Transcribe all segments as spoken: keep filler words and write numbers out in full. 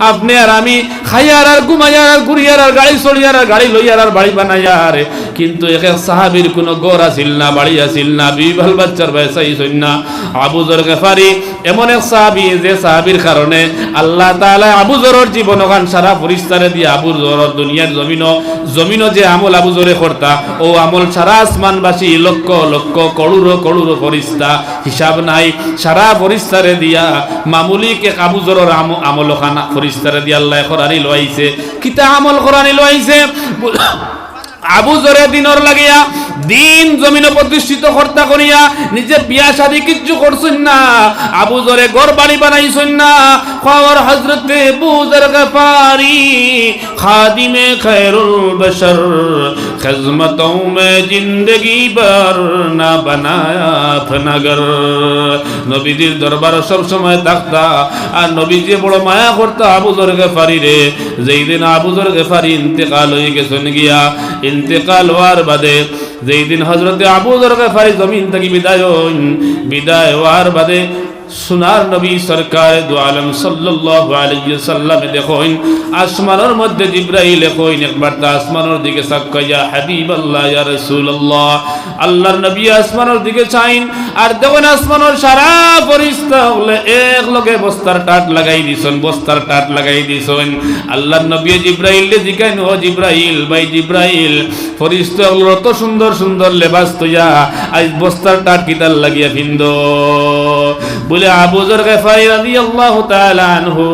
আপনে আর আমি খাইয়ার আর ঘুমাইয়ার আর ঘুরিয়ার আর গাড়ি চড়িয়ার আর গাড়ি লইয়ার আর বাড়ি বানাইয়ার, কিন্তু এক এক সাহাবীর কুনু ঘর আছিল না, বাড়ি আছিল না, বিবি বাল বাচ্চার বায় চাইছইন না। আবু যর গেফারি এমন এক সাহাবী, যে সাহাবীর কারণে আল্লাহ তাআলায় আবু যরর জীবন অখান সারা ফিরিস্তারে দিয়া আবু যরর দুনিয়ার জমিনো, জমিনো যে আমল আবু যরে করতা, অউ আমল সারা আসমানবাসী লক্ষ লক্ষ করোড়ো করোড়ো ফিরিস্তা, হিসাব নাই, সারা ফিরিস্তারে দিয়া মামুলি এক আবু যরর আম-, আমল অখান ফিরিস্তারে দিয়া আল্লায় করানি লইছে। কিতা আমল করানি লইছে? আবু যরে দিনর লাগিয়া, দিন জমিনো প্রতিষ্ঠিত কর্তা করিয়া, নিজে বিয়া শাদী কিচ্ছু করছইন না, আবু যরে ঘর বাড়ি বানাইছইন না। খবর হযরতে আবু যর গেফারি, খাদিমে খায়রুল বশর, খিদমতোঁ মে জিন্দেগি ভর না বানায়া আপনা ঘর। নবীজির দরবারো সব সময় থাকতা, আর নবীজিয়ে বড় মায়া করতা আবু যর গেফারিরে। যেইদিন আবু যর গেফারি ইন্তেকাল অইগেছইন গিয়া, ইন্তেকাল অওয়ার বাদে, যেইদিন হযরতে আবু যর গেফারি জমিন থাকি বিদায় অইন, বিদায় অওয়ার বাদে সোনার নবী সরকারে দু আলম সাল্লাল্লাহু আলাইহি ওয়াসাল্লামে দেখইন, আসমানর মধ্যে জিব্রাইলে কইন, একবার তা আসমানর দিকে চাউক্কা, ইয়া হাবিবাল্লাহ, ইয়া রাসূলুল্লাহ। আল্লাহর নবী আসমানর দিকে চাইন, আর দেখইন আসমানর সারা ফিরিস্তা অকলে এক লগে বস্তার টাট লাগাই দিছইন, বস্তার টাট লাগাই দিছইন। আল্লাহর নবী জিব্রাইলরে জিকাইন, ও জিব্রাইল, ভাই জিব্রাইল, ফিরিস্তা অকলর অত সুন্দর সুন্দর লেবাস থইয়া আইজ বস্তার টাট কিতার লাগিয়া ফিন্দো? বুলে, আবু যর গেফারি রাদিয়াল্লাহু তাআলা আনহু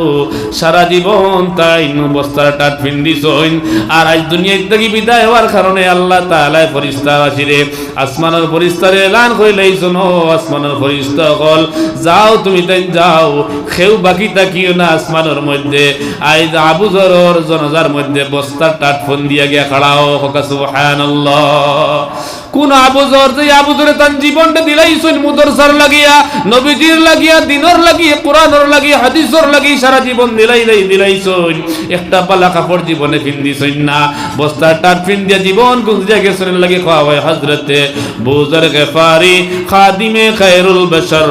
সারা জীবন তাইন বস্তার টাট ফিন্দিছইন, আর আইজ দুনিয়া থাকি বিদায় অওয়ার কারণে আল্লাহ তাআলায় ফিরিস্তাবাসীরে, আসমানর ফিরিস্তারে এলান করিলাইছইন, ও আসমানর ফিরিস্তা অকল, যাও তুমি তাইন যাও, কেউ বাকি থাকিও না আসমানর মধ্যে। আইজ আবু যরর জানাজার মধ্যে বস্তার টাট ফন্দিয়া গিয়া খাড়াও, কউক্কা সুবহানাল্লাহ। কুন আবু যর, যে আবু যরে তান জীবনটা দিলাইছইন মুদরসার লাগিয়া, নবীজির লাগিয়া, দিনর লাগি, কোরআনর লাগি, হাদিসর লাগি সারা জীবন দিলাই, দিলাই, দিলাইছইন। একটা বালা কাপড় জীবনে ফিন্দিছইন না, বস্তার টাট ফিন্দিয়া জীবন গুজরিয়া গেছইন, এর লাগি কওয়া অয় হযরতে আবু যর গেফারি, খাদিমে খায়রুল বশর,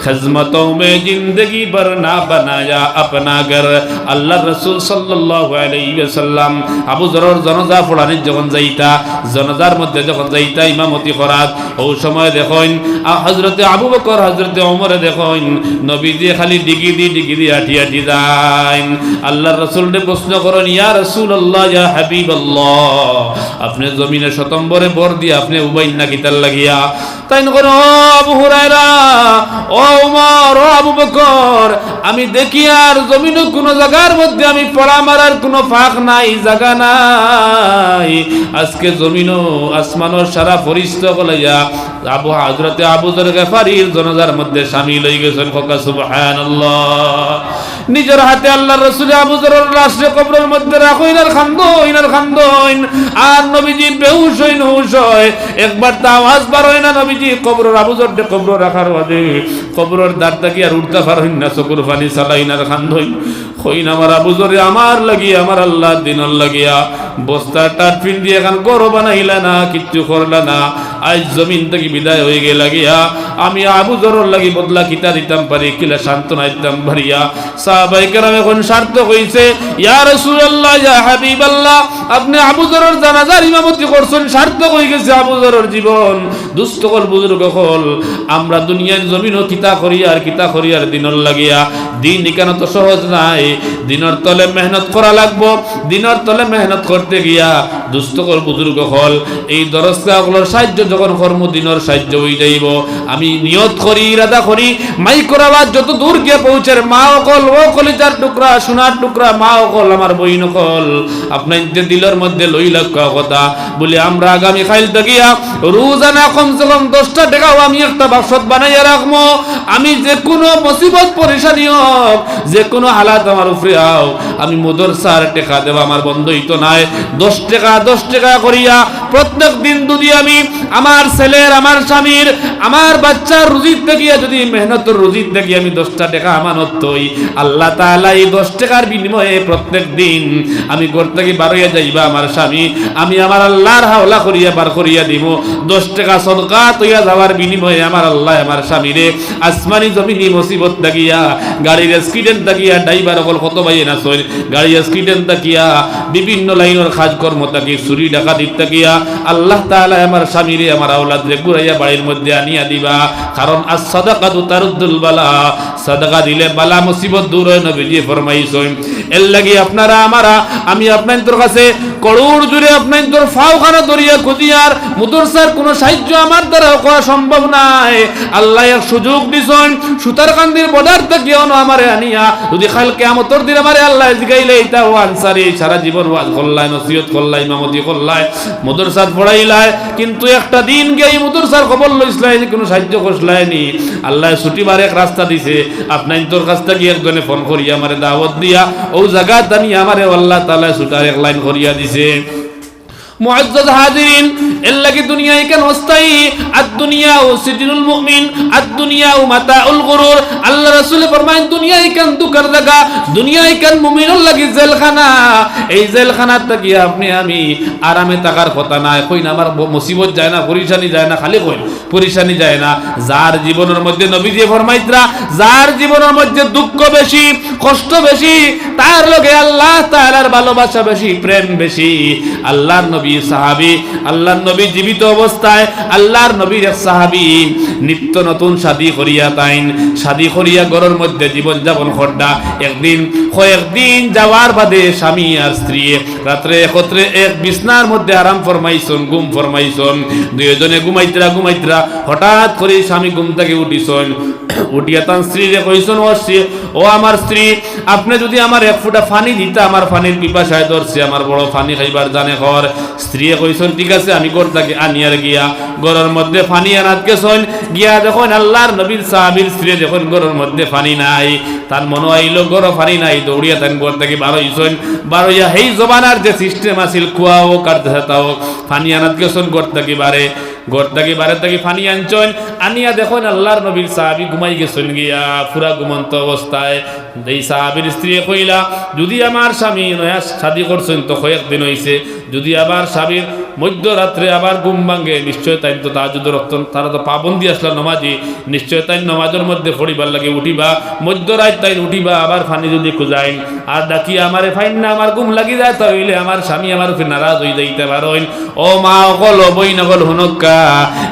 খিদমতোঁ মে জিন্দেগি ভর না বানায়া আপনা ঘর। আল্লাহর রাসূল সাল্লাল্লাহু আলাইহি ওয়াসাল্লাম আবু যরর জানাজা পড়ানিত যখন যাইতা, জানাজার মধ্যে যখন যাইতা ইমামতি করাত, অউ সময় দেখইন, আ, হযরতে আবু বকর, হযরতে ওমরে দেখইন, নবীজিয়ে খালি ডিগি দি, ডিগি দি আটি আটি যাইন। আল্লাহর রাসূলরে প্রশ্ন করইন, ইয়া রাসূলুল্লাহ, ইয়া হাবিবাল্লাহ, আপনে জমিনো সতম্বরে ভর দিয়া আপনে উবাইন না কিতার লাগিয়া? তাইন কইন, ও আবু হুরায়রা, ও উমর, ও আবু বকর, আমি দেখিয়ার জমিনো কুনু জাগার মধ্যে আমি পড়া মারার কুনু ফাঁক নাই, জাগা নাই। আজকে জমিনো আসমানর সারা ফিরিস্তা অকল আইয়া আবু, হযরতে আবু যর গেফারির জানাজার মধ্যে শামিল অইগেছইন। কউক্কা সুবহানাল্লাহ। নিজর হাতে আল্লাহর রাসূলে আবু যরর লাশরে কবরর মধ্যে রাখইন আর কান্দইন আর কান্দইন। আর নবীজি বেহুশ অইন, হুশ অয়। একবার তা আওয়াজ বার অয় না, নবীজি কবরর, আবু যররে কবরো রাখার বাদে কবরর ধার থাকি আর উঠতা পারইন না, চকুর পানি ছাড়ইন আর কান্দইন। কইন, আমার আবু যরে আমার লাগি, আমার আল্লাহর দিনর লাগিয়া বস্তার টাট ফিন্দি একখান ঘরও বানাইলা না, কিচ্ছু করলা না। আইজ জমিন থাকি বিদায় অইগেলা গিয়া, আমি আবু যরর লাগি বদলা কিতা দিতাম পারি, কিলা সান্ত্বনা দিতাম পারিয়া। সাহাবায়ে কেরামে কইন, সার্থক অইছে, ইয়া রাসূলুল্লাহ, ইয়া হাবিবাল্লাহ, আপনে আবু যরর জানাজার ইমামতি করছইন, সার্থক অইগেছে আবু যরর জীবন। দুস্ত অকল, বুজুর্গ অকল, আমরা দুনিয়ার জমিনো কিতা করিয়ার, কিতা করিয়ার দিনর লাগিয়া। দিন ইখান অত সহজ নায়। দিনর তলে মেহনত করা লাগবো। দিনর তলে মেহনত করতে গিয়া দুস্ত অকল, বুজুর্গ অকল, এই দরসগাহ অকলর সাহায্য যখন করমু, দিনর সাহায্য অইযাইবো। আমি নিয়ত করি, ইরাদা করি, মাইকর আওয়াজ যত দূর গিয়া পৌঁছের, মা অকল, ও কলিজার টুকরা, সোনার টুকরা, মা অকল, আমার বইন অকল, আপনাইনতে দিলর মধ্যে লইলাউক্কা কথা, বুলে, আমরা আগামী কাইল থাকিয়া রোজানা কমসে কম দশটা টেকাও আমি একটা বাক্সত বানাইয়া রাখমু। আমি যেকুনু মুসিবত পেরেশানি অউক, যেকুনু হালাত আমার উপরে আউক, আমি মাদ্রাসার টেকা দেওয়া আমার বন্ধ অইতো নায়। দশ টেকা, দশ টেকা করিয়া প্রত্যেক দিন যদি আমি আমার ছেলের, আমার স্বামীর, আমার বাচ্চার রুজির থাকিয়া, যদি মেহনতর রুজির থাকিয়া আমি দশটা টেকা আমানত থই, আল্লাহ তাআলা এই দশ টেকার বিনিময়ে প্রত্যেক দিন আমি ঘর থাকি বারইয়া যাইবা আমার স্বামী, আমি আমার আল্লাহর হাওলা করিয়া বার করিয়া দিমু। দশ টেকা সদকা থইয়া যাওয়ার বিনিময়ে আমার আল্লায় আমার স্বামীরে আসমানি জমিনি মুসিবত থাকিয়া, গাড়ির accident থাকিয়া, driver অকল কত ভাইয়ে না ছইন, গাড়ির accident থাকিয়া, বিভিন্ন লাইনর কাজকর্ম থাকি, চুরি ডাকাতির থাকিয়া, আল্লাহ তাআলায় আমার স্বামীরে, আমার আওলাদরে ঘুরাইয়া বাড়ির মধ্যে আনিয়া দিবা। কারণ আস-সাদাকাতু তারুদ্দুল বালা, সাদাকা দিলে বালা মুসিবত দূর অয়, নবীজি ফরমাইছইন। এর লাগি আপনারা আমারা, আমি আপনাইন্তর কাছে করুর জুরে আপনাইন্তর ফাওখানা ধরিয়া খুঁজিয়ার, মুদরসার কুনু সাহায্য আমার দ্বারা করা সম্ভব নায়। আল্লায় এক সুযোগ দিছইন, সুতারকান্দির border থাকিয়া অনো আমারে আনিয়া, যদি কাইল কিয়ামতর দিন আমারে আল্লায় জিগাইলে, ইতা ও আনসারি সারা জীবন ওয়াজ করলায়, নসিহত করলায়, ইমামতি করলায়, মুদরসাত পড়াইলায়, কিন্তু একটা দিন গিয়া ই মুদরসার খবর লইছলায় নি, কুনু সাহায্য করছলায় নি। আল্লায় ছুটিবার এক রাস্তা দিছে, আপনাইন্তর কাছ থাকি একজনে ফোন করিয়া আমারে দাওয়াত দিয়া অউ জাগাত আনিয়া আমারে আল্লাহ তাআলায় ছুটার এক লাইন করিয়া দিছে। মুআজ্জাজ হাজিরিন, এর লাগি দুনিয়া ইখান অস্থায়ী, আদ দুনিয়াউ সিজনুল মুমিন, আদ দুনিয়াউ মাতাউল গুরুর। আল্লার রাসুলে ফরমাইন, দুনিয়া ইখান দুঃখর জাগা, দুনিয়া ইখান মুমিনর লাগি জেলখানা। এই জেলখানাত থাকিয়া আপনে আমি আরামে থাকার কথা নায়। কইন আমার ব-, মুসিবত যায় না, পেরেশানি যায় না, খালি কইন পেরেশানি যায় না। যার জীবনর মধ্যে, নবীজিয়ে ফরমাইতরা, যার জীবনর মধ্যে দুঃখ বেশি, কষ্ট বেশি, তার লগে আল্লাহ তাআলার ভালোবাসা বেশি, প্রেম বেশি। আল্লার নবী সাহাবী, আল্লার নবী জীবিত অবস্থায় আল্লার নবীর এক সাহাবী নিত্য নতুন শাদী করিয়া তাইন, শাদী করিয়া ঘরর মধ্যে জীবন যাপন কররা। একদিন, কয়েকদিন যাওয়ার বাদে স্বামী আর স্ত্রী রাত্রে একত্রে এক বিছনার মধ্যে আরাম ফরমাইছইন, ঘুম ফরমাইছইন। দুইওজনে ঘুমাইতরা ঘুমাইতরা হঠাৎ করি স্বামী ঘুম থাকি উঠিছইন। উঠিয়া তান স্ত্রীরে কইছইন, "ও স্ত্রী, ও আমার স্ত্রী, আপনে যদি আমারে এক ফুটা পানি দিতা, আমার পানির পিপাসায় ধরছে, আমার বড় পানি খাইবার জানে কর।" স্ত্রীয়ে কইছইন, "ঠিক আছে, আমি ঘর থাকি আনিয়ার গিয়া।" ঘরর মধ্যে পানি আনাত গেছইন, গিয়া দেখইন আল্লার নবীর সাহাবীর স্ত্রীয়ে দেখইন ঘরর মধ্যে পানি নাই। তান মনো আইলো ঘরো পানি নাই, দৌড়িয়া তাইন ঘর থাকি বার অইছইন। বার অইয়া হেই জমানার যে system আছিল, কুয়া অউক আর যেতা অউক, পানি আনাত গেছইন ঘর থাকি বারে, ঘর থাকি বারে থাকি পানি আনছইন, আনিয়া দেখইন আল্লার নবীর সাহাবী ঘুমাই গেছইন গিয়া পুরা ঘুমন্ত অবস্থায়। এই সাহাবীর স্ত্রীয়ে কইলা, "যদি আমার স্বামী নয়া শাদী করছইন তো কয়েকদিন অইছে, যদি আবার স্বামীর মধ্যরাত্রে আবার ঘুম ভাঙ্গে, নিশ্চয় তাইন তো তাহাজ্জুদর অক্ত, তারা তো পাবন্দি আছলা নমাজি, নিশ্চয় তাইন নমাজর মধ্যে পড়িবার লাগি উঠিবা, মধ্যরাইত তাইন উঠিবা, আবার পানি যদি খুজাইন, আর ডাকিয়া আমারে পাইন না, আমার ঘুম লাগি যায়, তা অইলে আমার স্বামী আমার উপরে নারাজ অইযাইতা পারইন।" ও মা অকল, ও বইন অকল, হুনউক্কা,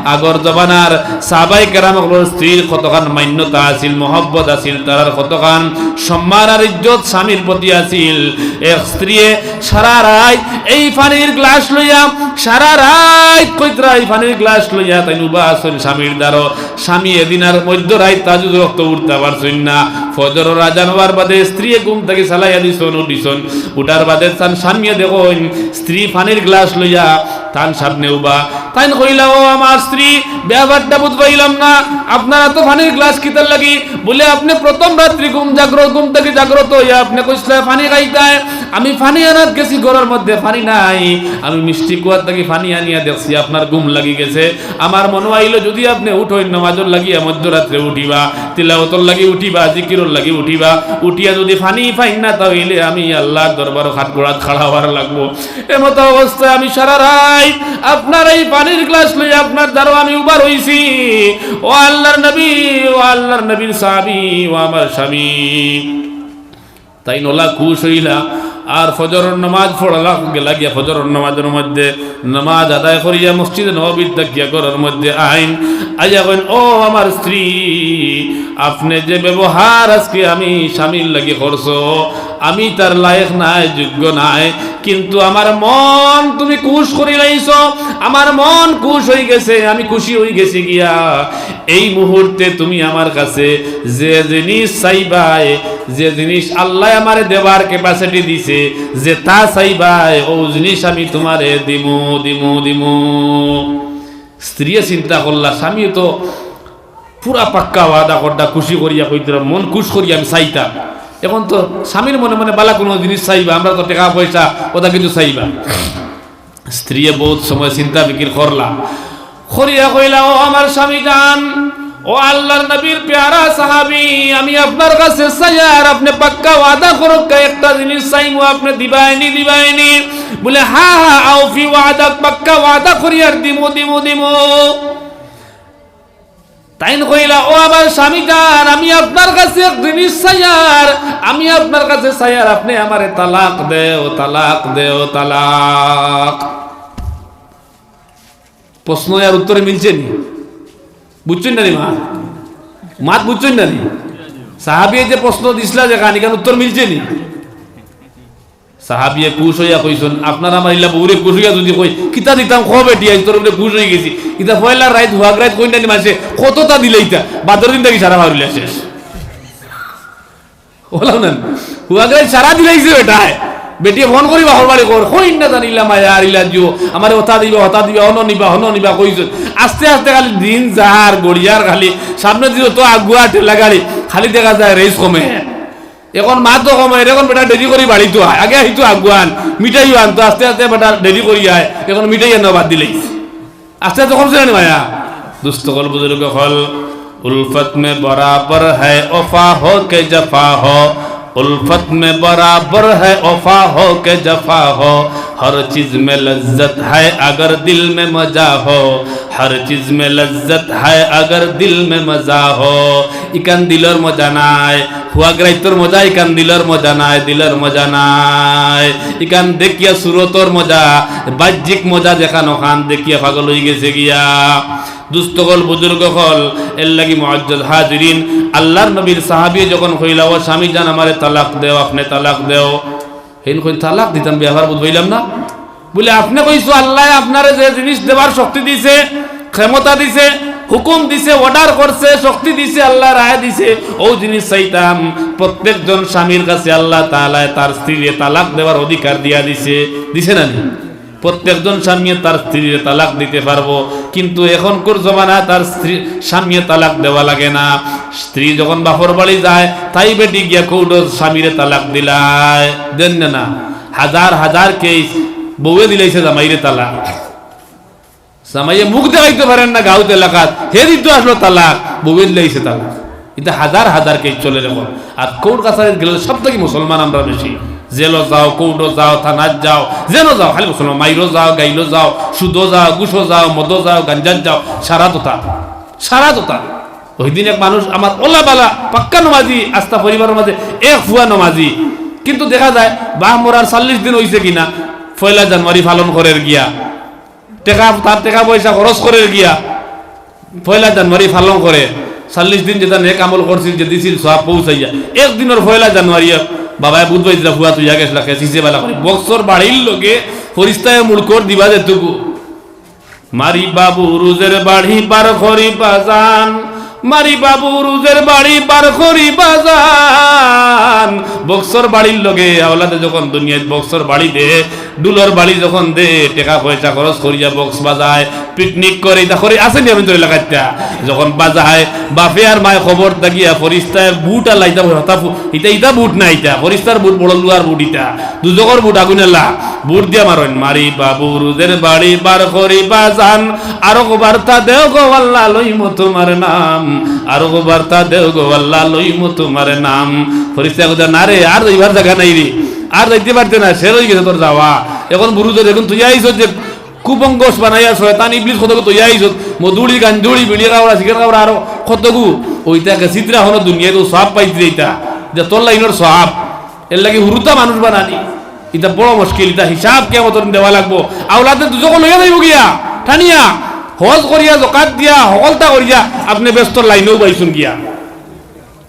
আগর জমানার সাহাবায়ে কেরাম অকলর স্ত্রীর কতখান মান্যতা আছিল, মহব্বত আছিল, তারার কতখান সম্মান আর ইজ্জত স্বামীর প্রতি আছিল। এক স্ত্রীয়ে সারা রাইত এই পানির গ্লাস লইয়া, সারা রাইত কইতরা এই পানির গ্লাস লইয়া তাইন উবা আছইন স্বামীর দ্বারো। স্বামী এদিন আর মধ্যরাইত তাহাজ্জুদর অক্ত উঠতা পারছইন না। ফজরর আজান অওয়ার বাদে স্ত্রীয়ে ঘুম থাকি চালাইয়া দিছইন, উঠিছইন। উঠার বাদে তান স্বামীয়ে দেখইন স্ত্রী পানির গ্লাস লইয়া তান সামনে উবা। তাইন কইলা, "ও আমার স্ত্রী, ব্যাপারটা বুঝ পাইলাম না, আপনার অতো পানির গ্লাস কিতার লাগি?" বুলে, "আপনে প্রথম রাত্রি ঘুম জাগ্র-, ঘুম থাকি জাগ্রত অইয়া আপনে কইছলা পানি খাইতায়, আমি পানি আনাত গেছি, ঘরর মধ্যে পানি নাই, আমি মিষ্টি কুয়ার থাকি পানি আনিয়া দেখছি আপনার ঘুম লাগি গেছে, আমার মনো আইলো যদি আপনে উঠইন নমাজর লাগিয়া মধ্যরাত্রে উঠিবা, তিলাওতর লাগি উঠিবা, জিকিরর লাগি উঠিবা, উঠিয়া যদি পানি পাইন না তা অইলে আমি আল্লার দরবারো কাঠগড়াত খাড়া অওয়ার লাগবো।" এমত অবস্থায় আমি সারা রাইত আপনার এই পানির গ্লাস লইয়া আপনার দ্বারো আমি উবা রইছি। ও আল্লার নবী, ও আল্লার নবীর সাহাবী, ও আমার স্বামী। তাইন অলা খুশ অইলা, আর ফজরর নমাজ পড়লা, গেলা গিয়া ফজরর নমাজর মধ্যে নমাজ আদায় করিয়া মসজিদে নববীত থাকিয়া ঘরর মধ্যে আইন, আইয়া কইন, "ও আমার স্ত্রী, আপনে যে ব্যবহার আজকে আমি স্বামীর লাগি করছো, আমি তার লায়েক নায়, যোগ্য নায়, কিন্তু আমার মন তুমি খুশ করিলাইছো, আমার মন খুশ অইগেছে, আমি খুশি অইগেছি গিয়া। এই মুহূর্তে তুমি আমার কাছে যে জিনিস চাইবায়, যে জিনিস আল্লায় আমারে দেবার capacity দিছে, যেতা চাইবায়, অউ জিনিস আমি তুমারে দিমু, দিমু, দিমু।" স্ত্রীয়ে চিন্তা করলা, স্বামীয়ে তো পুরা পাক্কা ওয়াদা কররা, খুশি করিয়া কইতরা, মন খুশ করিয়া আমি চাইতাম। এখন তো স্বামীর মনে মনে বালা কুনু জিনিস চাইবা, আমরা তো টেকা পয়সা ওটা কিছু চাইবা। স্ত্রীয়ে বউত সময় চিন্তা ফিকির করলা, করিয়া কইলা, "ও আমার স্বামী জান, ও আল্লাহর নবীর পেয়ারা সাহাবী, আমি আপনার কাছে চাইয়ার, আপনে পাক্কা ওয়াদা করউক্কা, একটা জিনিস চাইমু, আপনে দিবায়নি, দিবায়নি?" বুলে, "হ্যাঁ, হ্যাঁ, আউফি ওয়াদাক, পাক্কা ওয়াদা করিয়ার দিমু, দিমু, দিমু।" তাইন কইলা, "ও আমার স্বামী জান, আমি আপনার কাছে এক জিনিস চাইয়ার, আমি আপনার কাছে চাইয়ার, আপনে আমারে তালাক দেও, তালাক দেও, তালাক।" প্রশ্ন আর উত্তরে মিলছে নি? বুঝছইন না নি মা? মাত বুঝছইন না নি? সাহাবিয়ে যে প্রশ্ন দিছলা যেখান, ইখান উত্তর মিলছে নি? সাহাবিয়ে খুশ অইয়া কইছইন, "আপনার আমার ইলা বউরে খুশ অইয়া যুদি কই, কিতা দিতাম, খ বেটি, আইজ তোর উপরে খুশ অইগেছি।" ইতা পয়লা রাইত, হুয়াগ রাইত কইন না নি মানষে, কততা দিলাইতা, বাদর দিন থাকি সারা ফারুলিয়া শেষ। বললাম না, হুয়াগ রাইত সারা দিলাইছে বেটায়। বেটিয়ে ফোন করি বাপর বাড়ি কর, কইন না জানি ইলা মায়া আর ইলা জিও, আমারে হতা দিবা, হতা দিবা, হনো নিবা, হনো নিবা কইছইন। আস্তে আস্তে খালি দিন যার, গড়িয়ার খালি, সামনে দিন তো আগুয়া ঠেলা গাড়ি, খালি দেখা যায় রেস কমে। এখন মাত তো কমে, এখন বেটা দেরি করি বাড়িত আয়। আগে আইতো আগুয়ান, মিঠাইও আনতো, আস্তে আস্তে বেটা দেরি করি আয়, এখন মিঠাই আনা বাদ দিলাইছে। আস্তে আস্তে কমছে না নি মায়া? দুস্ত অকল, বুজুর্গ অকল, الفت میں برابر ہے وفا ہو کہ جفا ہو، الفت میں برابر ہے وفا ہو کہ جفا ہو، ہر چیز میں لذت ہے اگر دل میں مزہ ہو، ہر چیز میں لذت ہے اگر دل میں مزہ ہو۔ ইখান দিলর মজা নায়, হুয়াগ রাইতর মজা, ইখান দিলর মজা নায়, দিলর মজা নায়। ইখান দেখিয়া সুরতর মজা, বাহ্যিক মজা যেখান ওখান দেখিয়া পাগল অইগেছে গিয়া। দুস্ত অকল, বুজুর্গ অকল, এরলাগি মুআজ্জাজ হাজিরিন, আল্লাহর নবীর সাহাবিয়ে যখন কইলা, "ও স্বামী জান, আমারে তালাক দেও, আপনে তালাক দেও", হেইন কইন, "তালাক দিতাম, ব্যাপার বুঝ পাইলাম না।" বুলে, "আপনে কইছো আল্লায় আপনারে যে জিনিস দেবার শক্তি দিছে, ক্ষমতা দিছে, হুকুম দিছে, অর্ডার করছে, শক্তি দিছে, আল্লায় রায় দিছে, অউ জিনিস চাইতাম।" প্রত্যেকজন স্বামীর কাছে আল্লাহ তাআলায় তার স্ত্রীরে তালাক দেওয়ার অধিকার দিয়া দিছে, দিছে না নি? প্রত্যেকজন স্বামীয়ে তার স্ত্রীরে তালাক দিতে পারবো, কিন্তু এখনকুর জমানা তার স্ত্রী, স্বামীয়ে তালাক দেওয়া লাগে না। স্ত্রী যখন বাপর বাড়ি যায়, তাই বেটি গিয়া কোর্টো স্বামীরে তালাক দিলায়, দেন না, না? হাজার হাজার কেস, বউয়ে দিলাইছে জামাইরে তালাক। জামাইয়ে মুখ দেখাইতো পারের না গাউত এলাকাত, হে দিতো আসলো তালাক, বউয়ে দিলাইছে তালাক। ইতা হাজার হাজার কেস চলের এখন। আর কোর্ট কাছারিত গেলে সব থাকি মুসলমান আমরা বেশি। জেলো যাও, কোর্টো যাও, থানাত যাও, যেনো যাও, খালি মুসলমান। মাইরো যাও, গাইলো যাও, সুদো যাও, ঘুষো যাও, মদো যাও, গাঞ্জাত যাও, সারাত অতা, সারাত অতা। ওইদিন এক মানুষ আমার অলা বালা পাক্কা নমাজি, আস্তা পরিবারর মাঝে এক ফুয়া নমাজি, কিন্তু দেখা যায় বাপ মরার চল্লিশ দিন অইছে কিনা, পয়লা জানুয়ারি পালন করের গিয়া। টেকা, তার টেকা পয়সা খরচ করের গিয়া, পয়লা জানুয়ারি পালন করে। চল্লিশ দিন যেটা নেক আমল করছিল, যে দিছিল সওয়াব পৌঁছাইয়া, একদিনর পয়লা জানুয়ারি বাবায় বুধ বাইজরা ফুয়া তুইয়া গেছলা, খেসিছে বালা করি। বক্সর বাড়ির লগে ফরিস্তায় মুড়কর দিবা যেটুকু। মারি বাবু রুজের বাড়ি বার করি বাজান, মারি বাবু রুজের বাড়ি বার করি বাজান। বক্সর বাড়ির লগে আওলাদে যখন দুনিয়াত বক্সর বাড়ি দে, ঢুলর বাড়ি যখন দে, টেকা পয়সা খরচ করিয়া বক্স বাজায়, পিকনিক করে, ইতা করে, আছে নি আমি ধরে লাগাইতা? যখন বাজায়, বাপে আর মায় খবর থাকিয়া ফরিস্তায় বুট আর লাইতা, হতা ফু-, ইতা, ইতা বুট না ইতা, ফরিস্তার বুট বড় লুয়ার বুট ইতা, দুজখর বুট আগুনেলা, বুট দিয়া মারইন, মারি বাবু রুজের বাড়ি বার করি বাজান, আরো বার্তা দেও গো আল্লাহ লইমু তোমার নাম, আরো বার্তা দেও গো আল্লাহ লইমু তোমার নাম। ফরিস্তায় কইতা, "না রে, আর যাইবার জাগা নাই রে, আর যাইতে পারতে না, শেষ অই গেছে তোর যাওয়া।" এখন বুরুজর এখন তুই আইছস যে কুবঙ্গস বানাইয়া শয়তান ইবলিস কত তুই আইছস, মদুড়ি, গাঞ্জুড়ি, বিড়ি খাওয়া, সিগারেট খাওয়া, আরো কতগু, ওইটাকে সিদ্রা হলো দুনিয়াত তো সওয়াব পাইতে দিতা, যে তোর লাইনর সওয়াব। এর লাগি হুরুতা মানুষ বানানি, ইটা বড় মুশকিল, ইটা হিসাব কিয়ামতর দিন দেওয়া লাগবো। আওলাদে দুজখো লইয়া যাইবো গিয়া, টানিয়া, হজ করিয়া, জকাত দিয়া, হকলতা করিয়া, আপনে বেহেস্তর লাইনেও বাইছুন গিয়া।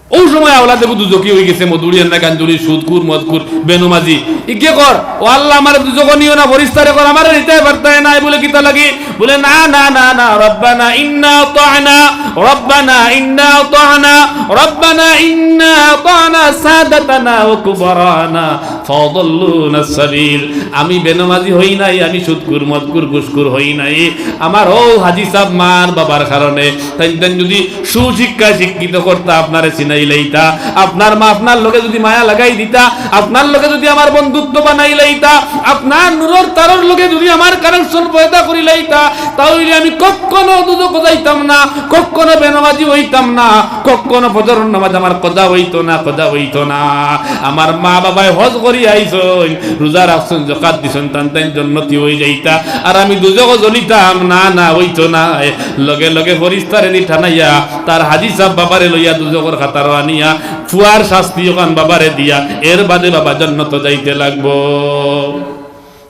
অউ সময় আওলাদ দেখো দুজখি অইগেছে, মদুড়ি, আন্না, গাঞ্জুড়ি, সুদখুর, মদখুর, বেনমাজি। ইগে কর, "ও আল্লাহ, আমারে দুজখো নিও না, ফরিস্তারে কর, আমারে নিতায় পারতায় নায়।" বুলে, "কিতা লাগি?" বুলে, "না, না, না, না, রব্বানা ইন্না আতানা, রব্বানা ইন্না আতানা, রব্বানা ইন্না আতানা সাদাতানা ওয়া কুবারানা।" فأضلونا السبيل। আমি বেনমাজি হই নাই, আমি সুদখুর, মদখুর, ঘুষখুর হই নাই। আমার অউ হাজি সাব মার বাবার কারণে, তাইন তাইন যুদি সুশিক্ষায় শিক্ষিত করতা, আপনারে চিনাইলাইতা, আপনার মা আপনার লগে যুদি মায়া লাগাই দিতা, আপনার লগে যুদি আমার বন্ধুত্ব বানাইলাইতা, আপনার নূরর তারর লগে যুদি আমার connection পয়দা করিলাইতা, তাইলে আমি কখনো দুজখো যাইতাম না, কখনো বেনমাজি হইতাম না, কখনো ফজরর নামাজ আমার কাজা হইতো না, কাজা হইতো না। আমার মা বাবায় হজ করি আইছইন, রোজা রাখছইন, যাকাত দিছইন, তান তাইন জন্নতি হই যাইতা, আর আমি দুজখো জ্বলিতাম না, না হইতো না। লগে লগে ফিরিস্তারে দি টানাইয়া তার হাজি সাব বাবারে লইয়া দুজখর কাতারো আনিয়া ফুয়ার শাস্তি অখান বাবারে দিয়া এর বাদে বাবা জন্নতো যাইতে লাগবো।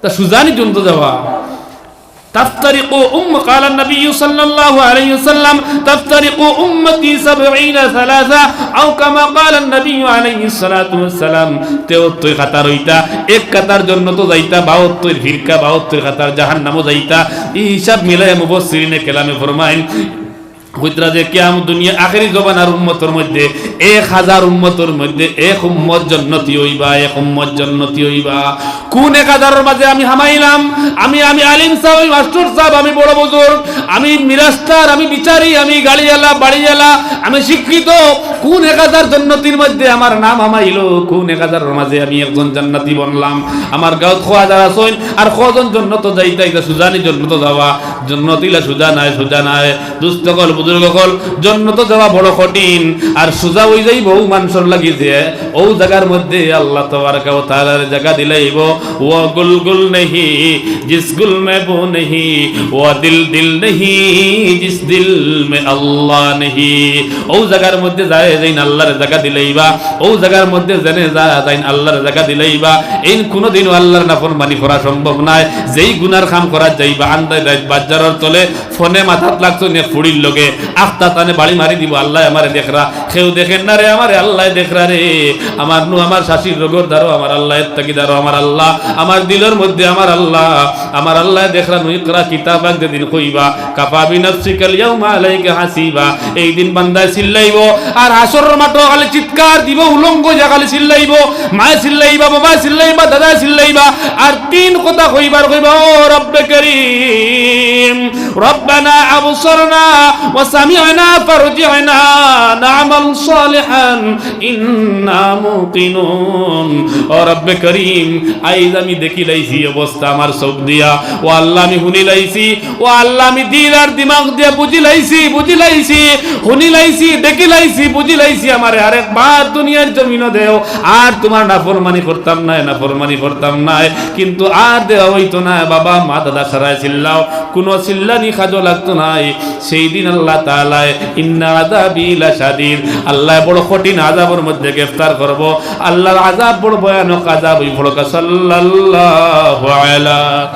তা সুজানি জন্নতো যাওয়া। تفترق أم-، قال النبي صلى الله عليه وسلم: تفترق أمتي سبعين ثلاثة، أو كما قال النبي عليه الصلاة والسلام। তেহত্তর কাতার অইতা, এক কাতার জন্নতো যাইতা, বাহাত্তর ফিরকা, বাহাত্তর কাতার জাহান্নামো যাইতা। ই হিসাব মিলাইয়া মুফাসসিরিনে কেরামে ফরমাইন, কইতরা যে কিয়ামত দুনিয়া আখেরি জমানার উম্মতর মধ্যে এক হাজার উম্মতর মধ্যে এক উম্মত জন্নতি অইবা, এক উম্মত জন্নতি অইবা। কুন এক হাজারর মাঝে আমি হামাইলাম? আমি, আমি আলিম সাব, আমি মাস্টর সাব, আমি বড় বুজুর্গ, আমি মিরাস্তার, আমি বিচারি, আমি গাড়িআলা, বাড়িআলা, আমি শিক্ষিত। কুন এক হাজার জন্নতির মধ্যে আমার নাম হামাইলো? কুন এক হাজারর মাঝে আমি একজন জান্নাতি বনলাম? আমার গাউত কয় হাজার আছইন, আর কয়জন জন্নতো যাইতা? ইতা সুজানি জন্নতো যাওয়া, জন্নতিলা সুজা নায়, সুজা নায়। দুস্ত অকল, বুজুর্গ অকল, জন্নতো যাওয়া বড় কঠিন। আর সুজা অই যাইবো অউ মানষর লাগি যে অউ জাগার মধ্যে আল্লাহ তাবারাকা ওয়া তাআলার জাগা দিলাইবো। वो गुल गुल नहीं जिस गुल में बू नहीं, वो दिल दिल नहीं जिस दिल में अल्लाह नहीं। অউ জাগার মধ্যে যায় যেইন আল্লাহর জাগা দিলাইবা, অউ জাগার মধ্যে যেনে যায় যেইন আল্লাহর জাগা দিলাইবা। এইন কুনুদিনও আল্লাহর নাফরমানি করা সম্ভব নায়। যেই গুনার কাম করা যাইবা, আন্দাইর রাইত বাজারর তলে ফোনে মাতাত লাগছইন এক ফুড়ির লগে, আখতা তানে বাড়ি মারি দিবো, "আল্লায় আমারে দেখরা।" কেউ দেখের না রে, আমারে আল্লায় দেখরা রে। আমার নু, আমার শাশির রোগর দ্বারো আমার আল্লায়, এর থাকি দ্বারো আমার আল্লাহ, আমার দিলর মধ্যে আমার আল্লাহ, আমার আল্লায় দেখরা নু। اقرأ كتابك যেদিন কইবা, كفى بنفسك اليوم عليك حسيبا। এই দিন বান্দায় চিল্লাইবো, আর হাশরর মাঠো খালি চিৎকার দিবো, উলঙ্গ অইয়া খালি চিল্লাইবো, মায় চিল্লাইবা, বাবায় চিল্লাইবা, দাদায় চিল্লাইবা, আর তিন কথা কইবার কইবা, "ও রব্বে করিম, ربنا أبصرنا وسمعنا فارجعنا نعمل صالحا إنا موقنون।" ও রব্বে করিম, আইজ আমি দেখিলাইছি অবস্থা আমার চোখ দিয়া। ও আল্লাহ, আমি হুনিলাইছি। ও আল্লাহ, আমি দিল আর দিমাগ দিয়া বুঝিলাইছি, বুঝিলাইছি, হুনিলাইছি, দেখিলাইছি, বুঝিলাইছি। আমারে আরেকবার দুনিয়ার জমিনো দেও। আর তুমার নাফরমানি করতাম নায়, নাফরমানি করতাম নায়। কিন্তু আর দেওয়া অইতো নায়। বাবা, মা, দাদা সারায় চিল্লাও, কুনু চিল্লানি কাজো লাগতো নায়। সেই দিন আল্লাহ তাআলায়, "ইন্না আযাবি লাশাদীদ", আল্লায় বড় কঠিন আযাবর মধ্যে গ্রেফতার করবো। আল্লাহর আযাব বড় ভয়ানক আযাব। অউ পড়উক্কা, সাল্লাল্লাহু আলা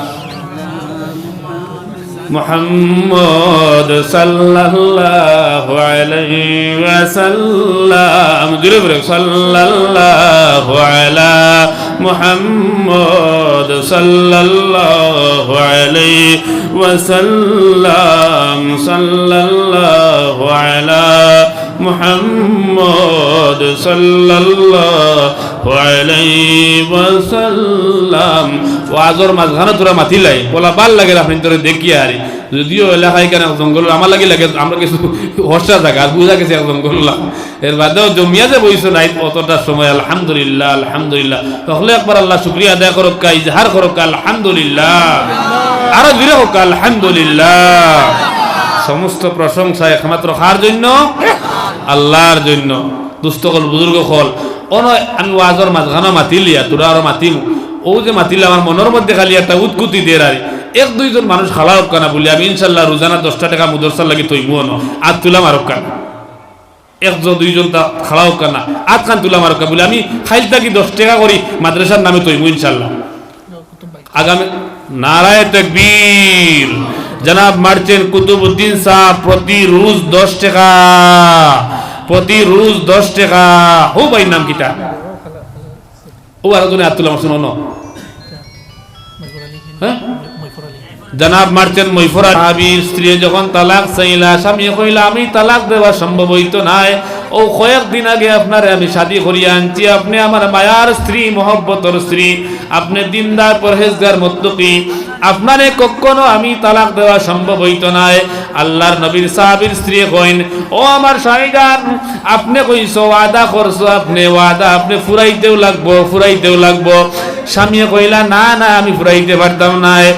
মুহাম্মদ সাল্লাল্লাহু আলাইহি ওয়াসাল্লাম। জোরে বলো, সাল্লাল্লাহু আলা মুহাম্মদ সাল্লাল্লাহু আলাইহি ওয়াসাল্লাম, সাল্লাল্লাহু আলা মুহাম্মদ সাল্লাল্লাহু আলাইহি ওয়াসাল্লাম। ওয়াজর মাঝখানো থুড়া মাতিলাই, বলা ভালা লাগে, আপনে তোরে দেখিয়া আরি। যদিও এলাকা ইখান এক জঙ্গল, আমার লাগি লাগে, আমরা কিছু হর্ষা জাগা, বুঝা গেছে এক জঙ্গল না। এর বাদেও জমিয়া যে বইছো নাই অতটা সময়, আলহামদুলিল্লাহ, আলহামদুলিল্লাহ। হকলে একবার আল্লাহর শুকরিয়া আদায় করউক্কা, ইজহার করউক্কা, আলহামদুলিল্লাহ। আরো জোরে কউক্কা, আলহামদুলিল্লাহ। সমস্ত প্রশংসা একমাত্র কার জন্য? আল্লাহর জন্য। দুস্ত অকল, বুজুর্গ অকল, অনো আমি ওয়াজর মাঝখানো মাতিলিয়া, থুড়া আরো মাতিমু। অউ যে মাতিলে আমার মনর মধ্যে খালি একটা উতকুতি দের আর এক দুইজন মানুষ খাড়া অউক্কা না বুলি আমি ইনশাআল্লাহ রোজানা দশটা টেকা মুদরসার লাগি থইমু অনো। আত তুলা মারউক্কা না। একজন দুইজন তা খাড়া অউক্কা না। আতখান তুলা মারউক্কা বুলি আমি কাইল থাকি দশ টেকা করি মাদ্রাসার নামে থইমু ইনশাআল্লাহ। আগামী নারায়ে তাকবীর। জনাব মার্চেন্ট কুতুবউদ্দিন সাব প্রতি রোজ দশ টেকা, প্রতি রোজ দশ টেকা। হউ ভাইর নাম কিতা? অউ আরো জনে আত তুলা মারছইন অনো। হ্যাঁ? জনাব মার্চেন্ট মৈফর আলী। সাহাবীর স্ত্রীয়ে যখন তালাক চাইলা, স্বামীয়ে কইলা, "আমি তালাক দেওয়া সম্ভব অইতো নায়।" ও কয়েকদিন আগে আপনারে আমি শাদি করিয়া আনছি, আপনে আমার মায়ার স্ত্রী, মহব্বতর স্ত্রী, আপনে দিনদার, পরহেজগার, মুত্তাকি, আপনারে কখনো আমি তালাক দেওয়া সম্ভব অইতো নায়।" আল্লার নবীর সাহাবীর স্ত্রী কইন, "ও আমার স্বামীজান, আপনে কইছো, ওয়াদা করছো, আপনে ওয়াদা আপনে ফুরাইতেউ লাগবো, ফুরাইতেউ লাগবো।" স্বামীয়ে কইলা, "না, না, আমি ফুরাইতে পারতাম নায়।"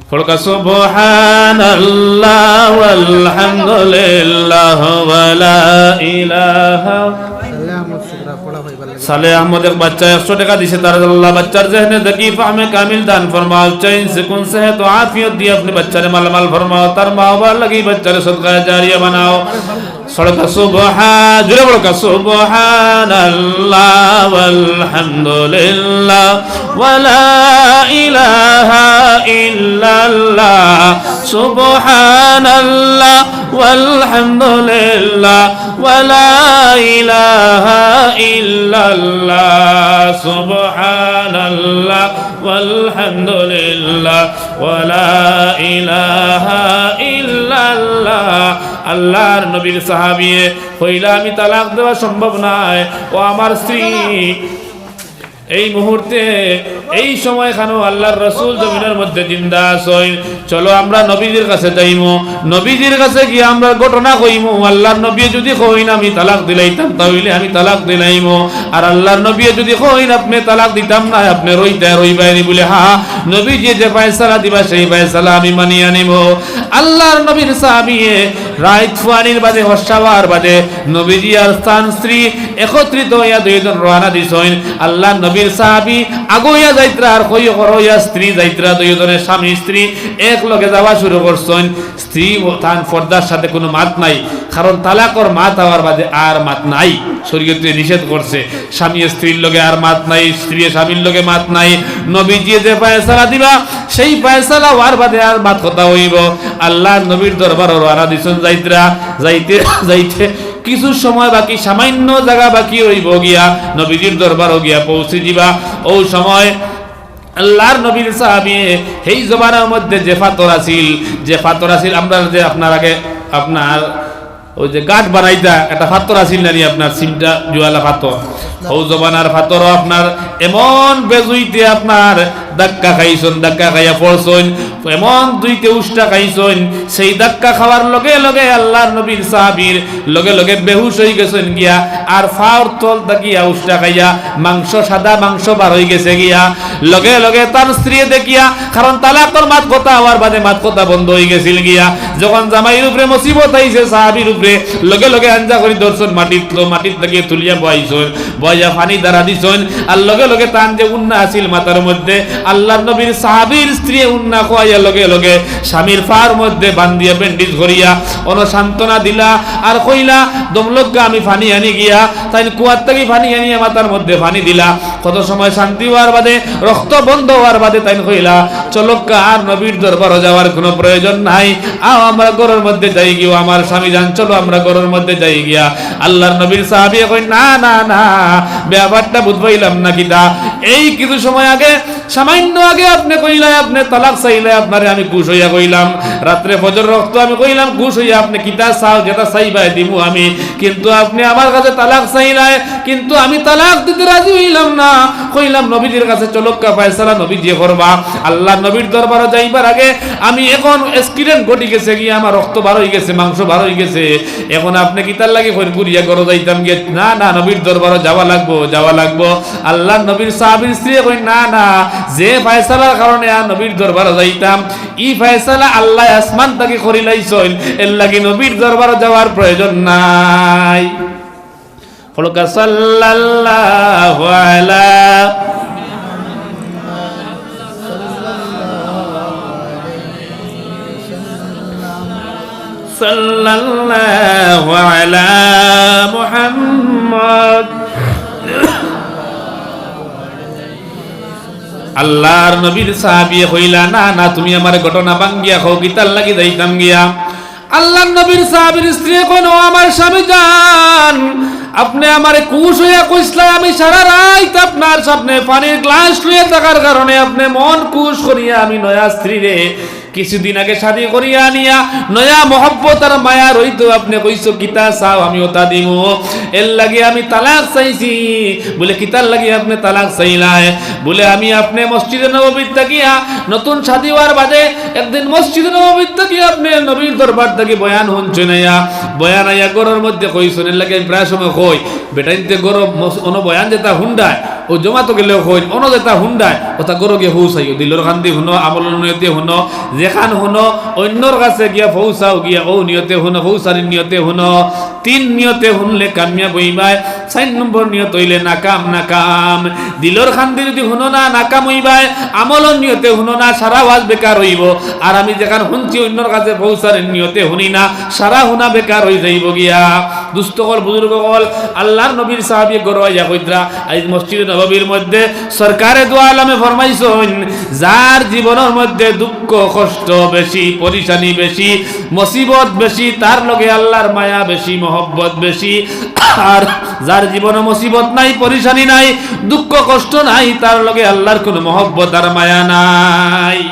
পড়কা সুবহানাল্লাহ ওয়ালহামদুলিল্লাহ ওয়ালা ইলাহা। সালে আহমদ এক বাচ্চা একশো টেকা দিছে, তার আল্লাহ বাচ্চার জেহনে দেখি ফাহমে কামিল দান ফরমাও, চাইন সুকুন সেহত আফিয়ত দিয়া আপনে বাচ্চারে মালামাল ফরমাও, তার মা বাবার লাগি বাচ্চারে সদকায়ে জারিয়া বানাও। পড়কা সুবহান-, জোরে পড়কা, সুবহানাল্লাহ ওয়ালহামদুলিল্লাহ ওয়ালা ইলাহা ইল্লাল্লাহ, সুবহানাল্লাহ ওয়ালহামদুলিল্লাহ ওয়ালা ইলাহা ইল্লাল্লাহ, সুবহানাল্লাহ ওয়ালহামদুলিল্লাহ ওয়ালা ইলাহা ইল্লাল্লাহ। আল্লার নবীর সাহাবিয়ে কইলা, "আমি তালাক দেওয়া সম্ভব নায়।" ও আমার স্ত্রী, এই মুহূর্তে, এই সময়খানো আল্লার রসুল জমিনর মধ্যে জিন্দা আছইন। চলো আমরা নবীজির কাছে যাইমু, নবীজির কাছে গিয়া আমরা ঘটনা কইমু। আল্লার নবীয়ে যুদি কইন আমি তালাক দিলাইতাম, তা অইলে আমি তালাক দিলাইমু। আর আল্লার নবীয়ে যুদি কইন আপনে তালাক দিতাম নায়, আপনে রইতা রইবায়নি বুলে, হ্যাঁ, নবীজিয়ে যে ফয়সালা দিবা সেই ফয়সালা আমি মানিয়া নিমু। আল্লার নবীর সাহাবিয়ে রাইত ফুয়ানির বাদে, হর্ষা অওয়ার বাদে নবীজি আর তান স্ত্রী একত্রিত অইয়া দুইজন রওয়ানা দিছইন। আল্লার নবীর সাহাবি আগুইয়া যাইত্রা আর কই করইয়া স্ত্রী যাইত্রা, দুইজনে স্বামী স্ত্রী এক লগে যাওয়া শুরু করছইন। স্ত্রী ও তান পর্দার সাথে কুনু মাত নাই, কারণ তালাকর মাত অওয়ার বাদে আর মাত নাই, শরীয়তে নিষেধ করছে। স্বামী স্ত্রীর লগে আর মাত নাই, স্ত্রী স্বামীর লগে মাত নাই। নবীজিয়ে যে ফয়সালা দিবা, সেই ফয়সালা অওয়ার বাদে আর মাত কথা অইবো। আল্লার নবীর দরবারো রওয়ানা দিছইন যাইত্রা, যাইতে যাইতে কিছু সময় বাকি, সামান্য জাগা বাকি অইবো গিয়া, নবীজির দরবারো গিয়া পৌঁছি যিবা। অউ সময় আল্লার নবীর সাহাবিয়ে হেই জমানার মধ্যে যে ফাতর আছিল, যে ফাতর আছিল, আমরার যে আপনার আগে আপনার অউ যে গাট বানাইতা, একটা ফাতর আছিল না নি আপনার, সিমটা জুয়ালা ফাতর। অউ জমানার ফাতরও আপনার এমন বেজুইতে আপনার ধাক্কা খাইছইন, ধাক্কা খাইয়া পড়ছইন, এমন জুইতে উষ্টা খাইছইন, সেই ধাক্কা খাওয়ার লগে লগে আল্লার নবীর সাহাবির লগে লগে বেহুশ অইগেছইন গিয়া, আর ফাওর তল থাকিয়া উষ্টা খাইয়া মাংস, সাদা মাংস বার অইগেছে গিয়া। লগে লগে তান স্ত্রীয়ে দেখিয়া, কারণ তালাকর মাত কথা অওয়ার বাদে মাত কথা বন্ধ অইগেছিল গিয়া। যখন জামাইর উপরে মুসিবত আইছে সাহাবির উপরে, লগে লগে আঞ্জা করি ধরছইন, মাটিত লো-, মাটিত থাকি তুলিয়া বওয়াইছইন, বওয়াইয়া পানি ঢালা দিছইন। আর লগে লগে তান যে উন্না আছিল মাথার মধ্যে, আল্লার নবীর সাহাবির স্ত্রীয়ে উন্না খুয়াইয়া লগে লগে স্বামীর পার মধ্যে বান্ধিয়া ব্যান্ডেজ করিয়া অনো সান্ত্বনা দিলা, আর কইলা, "দম লউক্কা, আমি পানি আনি গিয়া।" তাইন কুয়ার থাকি পানি আনিয়া মাথার মধ্যে পানি দিলা। কত সময় শান্তি অওয়ার বাদে, রক্ত বন্ধ অওয়ার বাদে তাইন কইলা, "চলউক্কা, আর নবীর দরবারো যাওয়ার কুনু প্রয়োজন নাই, আও আমরা ঘরর মধ্যে যাইগি, ও আমার স্বামীজান, চলো আমরা ঘরর মধ্যে যাইগিয়া।" আল্লার নবীর সাহাবিয়ে কইন, "না, না, না, ব্যাপারটা বুঝ পাইলাম না কিতা? এই কিছু সময় আগে, সামান্য আগে আপনে কইলা, আপনে তালাক চাইলা, আপনারে আমি খুশ অইয়া কইলাম, রাত্রে ফজর অক্ত আমি কইলাম, খুশ অইয়া আপনে কিতা চাও, যেটা চাইবায় দিমু আমি, কিন্তু আপনে আমার কাছে তালাক চাইলায়, কিন্তু আমি তালাক দিতে রাজি অইলাম না। কইলাম নবীজির কাছে চলউক্কা, ফয়সালা নবীজিয়ে করবা। আল্লার নবীর দরবারো যাইবার আগে আমি, অখন অ্যাক্সিডেন্ট ঘটি গেছে গিয়া, আমার রক্ত বার অইগেছে, মাংস বার অইগেছে, অখন আপনে কিতার লাগি কইন ঘুরিয়া ঘরো যাইতাম গিয়া?" "না, না, নবীর দরবারো যাওয়া লাগবো, যাওয়া লাগবো।" আল্লার নবীর সাহাবির স্ত্রীয়ে কইন, "না, না, যে ফয়সালার কারণে আর নবীর দরবারো যাইতাম, ই ফয়সালা আল্লায় আসমান থাকি করিলাইছইন, এরলাগি নবীর দরবারো যাওয়ার প্রয়োজন নাই।" পড়উক্কা, সাল্লাল্লাহু আলা, সাল্লাল্লাহু আলা মুহাম্মদ। আল্লার নবীর সাহাবিয়ে কইলা, "না, না, তুমি আমারে ঘটনা ভাঙ্গিয়া কও, কিতার লাগি যাইতাম গিয়া?" আল্লার নবীর সাহাবির স্ত্রীয়ে কইন, "ও আমার স্বামীজান, আপনে আমারে খুশ অইয়া কইছলা, আমি সারা রাইত আপনার সামনে পানির গ্লাস লইয়া থাকার কারণে আপনে মন খুশ করিয়া আমি নয়া স্ত্রীরে কিছুদিন আগে শাদি করিয়া আনিয়া নয়া মহব্বত আর মায়া রইতো, আপনে কইছো কিতা চাও আমি ওটা দিমু, এর লাগি আমি তালাক চাইছি। বুলে, কিতার লাগি আপনে তালাক চাইলায়? বুলে, আমি আপনে মসজিদে নববীত থাকিয়া নতুন শাদি অওয়ার বাদে একদিন মসজিদে নববীত থাকিয়া আপনে নবীর দরবার থাকি বয়ান হুনছইন আইয়া, বয়ান আইয়া ঘরর মধ্যে কইছইন, এর লাগি আমি প্রায় সময় কই, বেটাইন্তে ঘরো মস-, অনো বয়ান যেটা হুনরায়, অউ জমাতো গেলেও কইন, অনো যেটা হুনরায়, ওটা ঘরো গিয়া পৌঁছাইও, দিলর কান্দি হুনো, আমলর নিয়তে হুনো, যেখান হুনো, অইন্যর কাছে গিয়া পৌঁছাও, গিয়া অউ নিয়তে হুনো, পৌঁছানির নিয়তে হুনো। তিন নিয়তে হুনলে কামিয়াব অইবায়, চাইর নম্বর নিয়ত অইলে নাকাম, নাকাম। দিলর কান্দি যুদি হুনো না, নাকাম অইবায়, আমলর নিয়তে হুনো না, সারা ওয়াজ বেকার অইবো। আর আমি যেখান হুনছি অইন্যর কাছে পৌঁছানির নিয়তে হুনি না, সারা হুনা বেকার অইযাইবো গিয়া। দুস্ত অকল, বুজুর্গ অকল, আল্লার নবীর সাহাবী ঘরো আইয়া কইতরা, আইজ মসজিদে নববীর মধ্যে সরকারে দু আলমে ফরমাইছইন, যার জীবনর মধ্যে দুঃখ, কষ্ট বেশি, পরিশানি বেশি, মুসিবত বেশি, তার লগে আল্লার মায়া বেশি, মহব্বত বেশি। আর যার জীবনো মুসিবত নাই, পরিশানি নাই, দুঃখ কষ্ট নাই, তার লগে আল্লার কুনু মহব্বত আর মায়া নাই।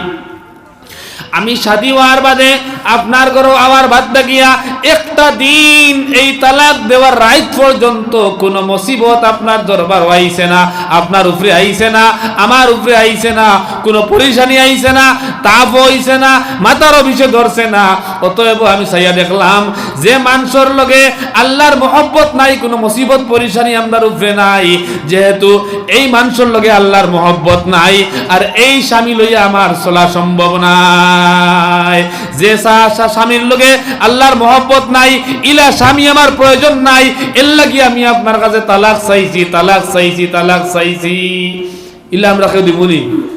আমি শাদি অওয়ার বাদে আপনার ঘরো আওয়ার বাদ থাকিয়া একটা দিন এই তালাক দেওয়ার রাইত পর্যন্ত কুনু মুসিবত আপনার দরবারো আইছে না, আপনার উপরে আইছে না, আমার উপরে আইছে না, কুনু পরিশানি আইছে না, তাপও অইছে না, মাথারও বিষে ধরছে না। অতএব আমি চাইয়া দেখলাম যে মানষর লগে আল্লার মহব্বত নাই, কুনু মুসিবত পরিশানি আমরার উপরে নাই, যেহেতু এই মানষর লগে আল্লার মহব্বত নাই, আর এই স্বামী লইয়া আমার চলা সম্ভব নায়। যে সা-, সা-, স্বামীর লগে আল্লার মহব্বত নাই, ইলা স্বামী আমার প্রয়োজন নাই, এর লাগি আমি আপনার কাছে তালাক চাইছি, তালাক চাইছি, তালাক চাইছি। ইলা আমরা কেউ দিবনি?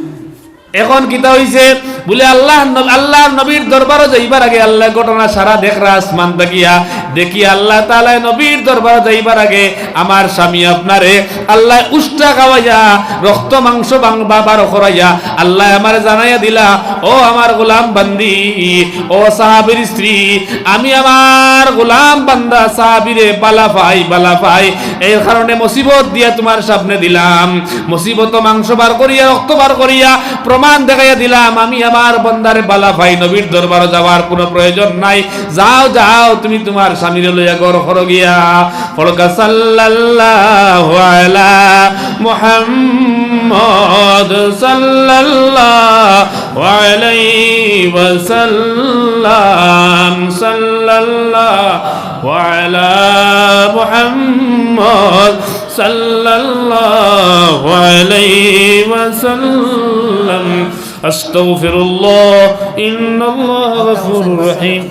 এখন কিতা অইছে? বুলে আল্লার নব-, আল্লার নবীর দরবারো যাইবার আগে আল্লায় ঘটনা সারা দেখরা আসমান থাকিয়া। দেখি আল্লাহ তাআলায় নবীর দরবারো যাইবার আগে আমার স্বামী আপনারে আল্লায় উষ্টা খাওয়াইয়া, রক্ত মাংস বাং-, বা-, বার করাইয়া আল্লায় আমারে জানাইয়া দিলা, "ও আমার গোলাম বান্দি, ও সাহাবীর স্ত্রী, আমি আমার গোলাম বান্দা সাহাবীরে বালা পাই, বালা পাই, এর কারণে মুসিবত দিয়া তুমার সামনে দিলাম।" মুসিবত মাংস বার করিয়া, রক্ত বার করিয়া প্রমাণ দেখাইয়া দিলাম, আমি আমার বন্দারে বালা পাই, নবীর দরবারো যাওয়ার কুনু প্রয়োজন নাই। যাও, যাও, তুমি তুমার স্বামীরে লইয়া ঘর করো গিয়া। পড়ো গা সাল্লাল্লাহু আলা মুহাম্মদ সাল্লাল্লাহু আলাইহি ওয়াসাল্লাম, সাল্লাল্লাহু আলা মুহাম্মদ সাল্লাল্লাহু আলাইহি ওয়াসাল্লাম। আস্তাগফিরুল্লাহ, ইন্নাল্লাহা গফুরুর রহিম।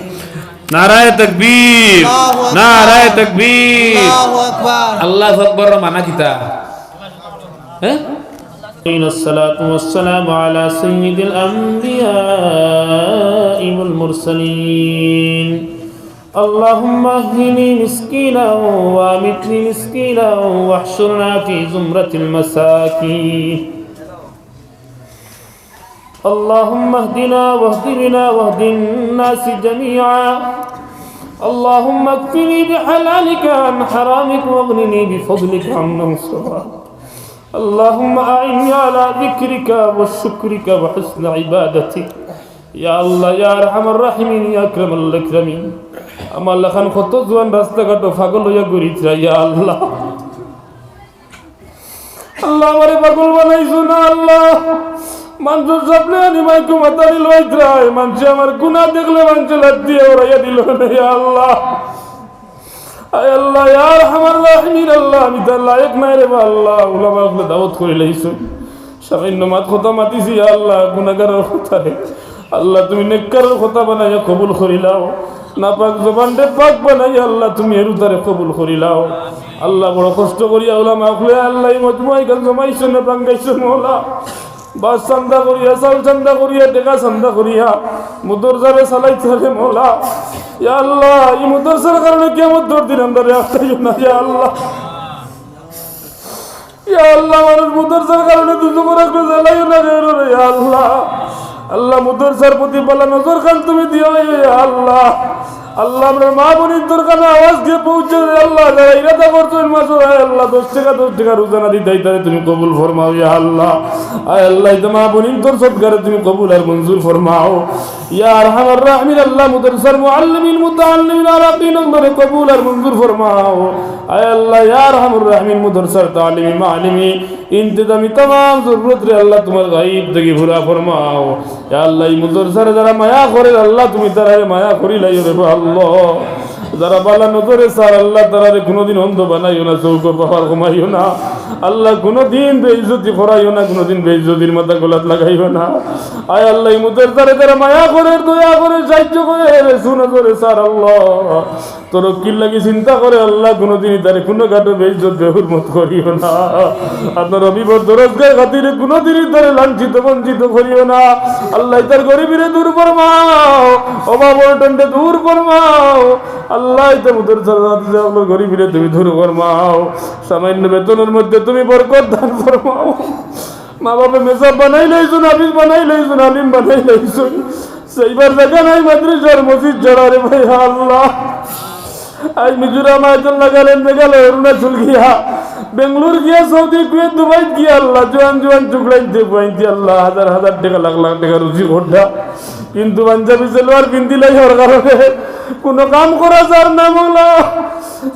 নারায়ে তাকবীর, আল্লাহু আকবার। নারায়ে তাকবীর। আল্লাহু আকবার। আল্লাহু আকবার মানা কিতা? হ্যাঁ? الصلاة والسلام على سيد الأنبياء والمرسلين. اللهم احيني مسكينا وامتني مسكينا واحشرنا في زمرة المساكين. اللهم اهدنا واهد بنا واهد الناس جميعا. اللهم اكفني بحلالك عن حرامك واغنني بفضلك عمن سواك. اللهم أعني على ذكرك وشكرك وحسن عبادتك. ইয়া আল্লাহ, ইয়া আরহামার রাহিমিন, ইয়া আকরামাল আকরামিন। আমার লাখান কত জোয়ান রাস্তাঘাটো পাগল অইয়া ঘুরিতরা, ইয়া আল্লাহ। আল্লাহ, আমারে পাগল বানাইছো না আল্লাহ। মানষর সামনে আনি মাইকো মাতানি লইতরায়, মানষে আমার গুনা দেখলে মানষে লাথি দিয়া উড়াইয়া দিলো না, ইয়া আল্লাহ। আয় আল্লাহ, ইয়া আরহামার রাহিমিন আল্লাহ, আমি তার লায়েক নায় রে বা আল্লাহ। উলামা অকলে দাওয়াত করিলাইছইন, সামান্য মাত কথা মাতিছি, ইয়া আল্লাহ, গুনাগারর কথারে আল্লাহ তুমি নেককারর কথা বানাইয়া কবুল করিলাও। নাপাক জবানরে পাক বানাইয়া আল্লাহ তুমি এর উতারে কবুল করিলাও। আল্লাহ বড় কষ্ট করিয়া উলামা অকলে আল্লাহ ই মজমুয়া ইখান জমাইছইন না ভাঙ্গাইছইন মৌলা। বাস চান্দা করিয়া, চাউল চান্দা করিয়া, টেকা চান্দা করিয়া, মুদরসারে চালাইতারে মৌলা। ইয়া আল্লাহ, ই মুদরসার কারণে কিয়ামতর দিন আমরারে আটকাইও না, ইয়া আল্লাহ। ইয়া আল্লাহ, মানুষ মুদরসার কারণে দুজখর আগুনে জ্বালাইও না রে, ইয়া আল্লাহ। আল্লাহ, মুদরসার প্রতি ভালা নজর খান তুমি দিও, ইয়া আল্লাহ। আল্লাহ, আমরার মা-বইনর দরকার আওয়াজ গিয়া পৌঁছে দেও আল্লাহ। যারা ইরাদা করছইন মাসো, আয় আল্লাহ, দশ টেকা, দশ টেকা রোজানা দিতা, ইতারে তুমি কবুল ফরমাও ইয়া আল্লাহ। আয় আল্লাহ, ইতা মা-বইনর সদকারে তুমি কবুল আর মঞ্জুর ফরমাও। ইয়া আরহামার রাহমিন আল্লাহ, মাদ্রাসার মুআল্লিমিন, মুতাআল্লিমিন, আলাকিন অকলরে কবুল আর মঞ্জুর ফরমাও। আয় আল্লাহ, ইয়া আরহামার রাহমিন, মাদ্রাসার তালিমি, মাআলিমি, ইন্তেজামি তামাম জরুরতরে আল্লাহ তুমার গাইব থাকি পুরা ফরমাও। ইয়া আল্লাহ, ই মাদ্রাসারে যারা মায়া করের আল্লাহ, তুমি তারারে মায়া করিলাইও রে বা আল্লাহ। যারা ভালা নজরে চার আল্লাহ, তারারে কুনুদিন অন্ধ বানাইও না, চউখর পাওয়ার কমাইও না। আল্লাহ, কুনুদিন বেইজ্জতি করাইও না, কুনুদিন বেইজ্জতির মাথা গলাত লাগাইও না। আয় আল্লাহ, ই মাদ্রাসারে যারা মায়া করের, দয়া করের, সাহায্য করের, সুনজরে চার আল্লাহ, তরক্কির লাগি চিন্তা করের আল্লাহ, কুনুদিন ইতারে কুনুখাটো বেইজ্জত বেহুরমত করিও না। আপনার হাবিবর দরজগার খাতিরে কুনুদিন ইতারে লাঞ্ছিত বঞ্চিত করিও না। আল্লাহ, ইতার গরিবিরে দূর ফরমাও, অভাব অনটনরে দূর ফরমাও। আল্লাহ, ইতা মাদ্রাসার ছাত্র ছাত্রী অকলর গরিবিরে তুমি দূর ফরমাও। সামান্য বেতনর মধ্যে তুমি বরকত দান ফরমাও। মা-বাপে মেসাব বানাইলাইছইন, হাফিজ বানাইলাইছইন, আলিম বানাইলাইছইন। যাইবার জাগা নাই মাদ্রাসার মসজিদ ছাড়া রে ভাই, আল্লাহ। আইজ মিজোরাম, আইজ নাগাল্যান্ড, মেঘালয়, অরুণাচল গিয়া, বেঙ্গালুরু গিয়া, সৌদি, কুয়েত, দুবাইত গিয়া, আল্লাহ, জোয়ান জোয়ান ছুকরাইন্তে ফুয়াইন্তে, আল্লাহ, হাজার হাজার টেকা, লাখ লাখ টেকা রুজি কররা। কিন্তু পাঞ্জাবি সালোয়ার পিন্দিলাইয়ার কারণে কুনু কাম করা যার না, মৌলা।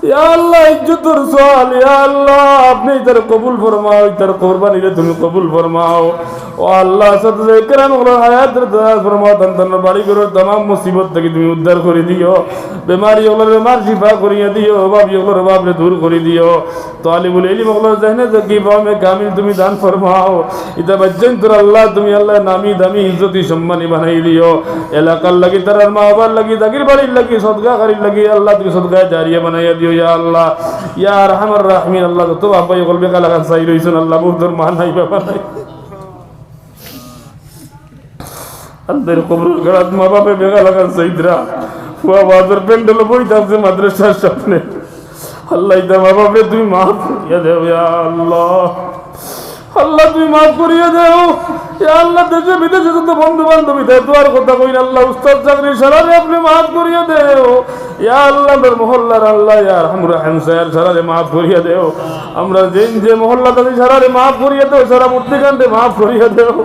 ইয়া আল্লাহ, ইজ্জতর সওয়াল, ইয়া আল্লাহ, আপনে ইতারে কবুল ফরমাও, ইতার কুরবানিরে তুমি কবুল ফরমাও। ও আল্লাহ, ছাত্র ছাত্রী কেরাম অকলর হায়াতরে দারাজ ফরমাও, তান তান বাড়ি ঘরর তামাম মুসিবত থাকি তুমি উদ্ধার করি দিও, বেমারি অকলর বেমার শিফা করিয়া দিও, অভাবী অকলর অভাবরে দূর করি দিও। তালিবুল ইলম অকলর জেহনে জকি, ফাহমে কামিল তুমি দান ফরমাও। ইতা বাচ্চাইন্তরে আল্লাহ, তুমি আল্লাহ নামি দামি ইজ্জতি সম্মানী বানাই দিও। এলাকার লাগি, তারার মা-বাবার লাগি, জাগির বাড়ির লাগি, সদকাকারীর লাগি আল্লাহ তুমি সদকায়ে জারিয়া বানাইয়া দিও ইয়া আল্লাহ। ইয়া আরহামার রাহমিন আল্লাহ, যত বাপ ভাই অকল বেকার লাখান চাই রইছইন আল্লাহ, বউতর মা নাই, বাবা নাই। তানদের কবরর গাড়াত মা-বাপে বেকার লাখান চাইতরা। ফুয়া ওয়াজর প্যান্ডেলো বই থাকছে মাদ্রাসার সামনে। আল্লাহ, ইতা মা-বাপরে তুমি মাফ করিয়া দেও ইয়া আল্লাহ। আল্লাহ, তুমি মাফ করিয়া দেও ইয়া আল্লাহ। দেশে বিদেশে যত বন্ধু বান্ধব ইতায় দোয়ার কথা কইন আল্লাহ, উস্তাদ চাকরি ছাড়ারে আপনে মাফ করিয়া দেও ইয়া আল্লাহ। আমরার মহল্লার আল্লাহ, ইয়া আরহামুর রাহিমিন, ছাড়ারে মাফ করিয়া দেও। আমরা যেইন যে মহল্লাত আছি ছাড়ারে মাফ করিয়া দেও, ছাড়া মুর্তিকানরে মাফ করিয়া দেও।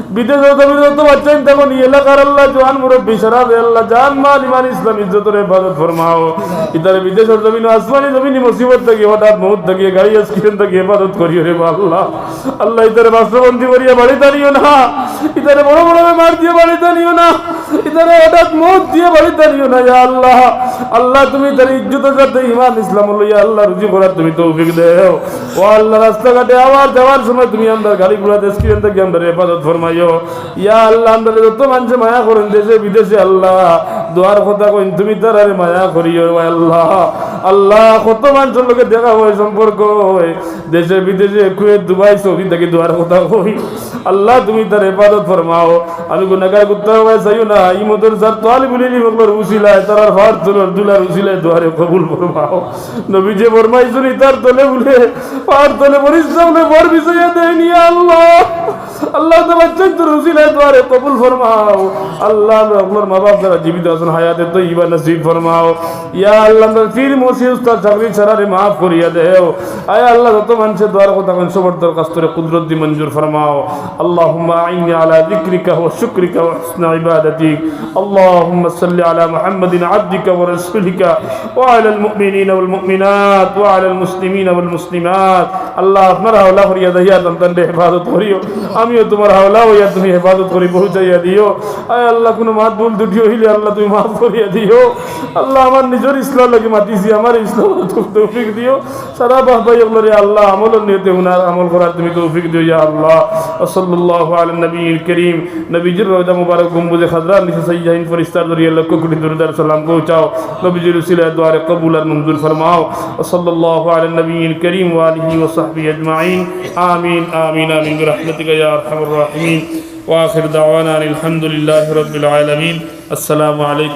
বিদেশর জমিনো যত বাচ্চাইন থাকইন, ই এলাকার আল্লাহ, জোয়ান মুরব্বি ছাড়ারে আল্লাহ, জান মাল ইমান ইসলাম ইজ্জতর হেফাজত ফরমাও। ইতারে বিদেশর জমিনো আসমানি জমিনি মুসিবত থাকি, হঠাৎ মউত থাকি, গাড়ি accident থাকি হেফাজত করিও রে বা আল্লাহ। আল্লাহ, ইতারে বাসবন্দি করিয়া বাড়িত আনিও না, ইতারে বড় বড় বেমার দিয়া বাড়িত আনিও না, ইতারে হঠাৎ মউত দিয়া বাড়িত আনিও না, ইয়া আল্লাহ। আল্লাহ, তুমি ইতারে ইজ্জতর সাথে ইমান ইসলাম লইয়া আল্লাহ রুজি করার তুমি তৌফিক দেও। ও আল্লাহ, রাস্তাঘাটে আওয়ার যাওয়ার সময় তুমি আমরার গাড়ি ঘোড়া accident থাকি আমরারে হেফাজত ফরমাইও। ইয়া আল্লাহ, আমরারে যত মানষে মায়া করইন দেশে বিদেশে আল্লাহ, দোয়ার কথা কইন, তুমি তারারে মায়া করিও আল্লাহ। আল্লাহ, কত মানষর লগে দেখা অয়, সম্পর্ক অয়, দেশে বিদেশে, কুয়েত, দুবাই, সৌদি থাকি দোয়ার কথা কইন। আল্লাহ, তুমি তার হেফাজত ফরমাও। আমি গুনাহগার কুত্তা অইয়া চাইও না। ই মাদ্রাসার তালিবুল ইলম অকলর উসিলায় তারার পার তলর ধুলার উসিলায় দোয়ারে কবুল ফরমাও। নবীজিয়ে ফরমাইছইন, ইতার তলে বুলে, পার তলে ফিরিস্তা অকলে ভর বিছাইয়া দেইন, ইয়া আল্লাহ। আল্লাহ, তো বাচ্চাইন্তর উসিলায় দোয়ারে কবুল ফরমাও। আল্লাহ, আমরার মা-বাপ যারা জীবিত আছইন, হায়াতে তৈয়বা নসিব ফরমাও। ইয়া আল্লাহ, আমরার পীর মুর্শিদ উস্তাদ চাকরি ছাড়ারে মাফ করিয়া দেও। আয় আল্লাহ, যত মানষে দোয়ার কথা কইন, সবর দরখাস্তরে কুদরতি মঞ্জুর ফরমাও। اللهم أعني على ذكرك وشكرك وحسن عبادتك. اللهم صل على محمد عبدك ورسولك وعلى المؤمنين والمؤمنات وعلى المسلمين والمسلمات. আল্লাহ, আপনার হাওলা করিয়া দেইয়া সন্তানরে হেফাজত করিও। আমিও তোমার হাওলা অইয়া তুমি হেফাজত করি পৌঁছাইয়া দিও। আয় আল্লাহ, কুনু মাত ভুল ত্রুটি অইলে আল্লাহ তুমি মাফ করিয়া দিও। আল্লাহ, আমার নিজর ইসলাহর লাগি মাতিছি, আমার ইসলাহর তৌফিক দিও। সারা বাপ ভাই অকলরে আল্লাহ আমলর নিয়তে হুনার আমল করার তুমি তৌফিক দিও ইয়া আল্লাহ। وصلى الله على النبي الكريم. নবীজির রওজা মুবারক গম্বুজে খাজরার নিচে সাইয়্যিদিন ফিরিস্তার জরিয়ে লক্ষ কোটি দুরুদ আর সালাম পৌঁছাও। নবীজির উসিলায় দোয়ারে কবুল আর মঞ্জুর ফরমাও। وصلى الله على النبي الكريم وآله وصحبه أجمعين. آمين، آمين، آمين برحمتك يا أرحم الراحمين. وآخر دعوانا أن الحمد لله رب العالمين. السلام عليكم.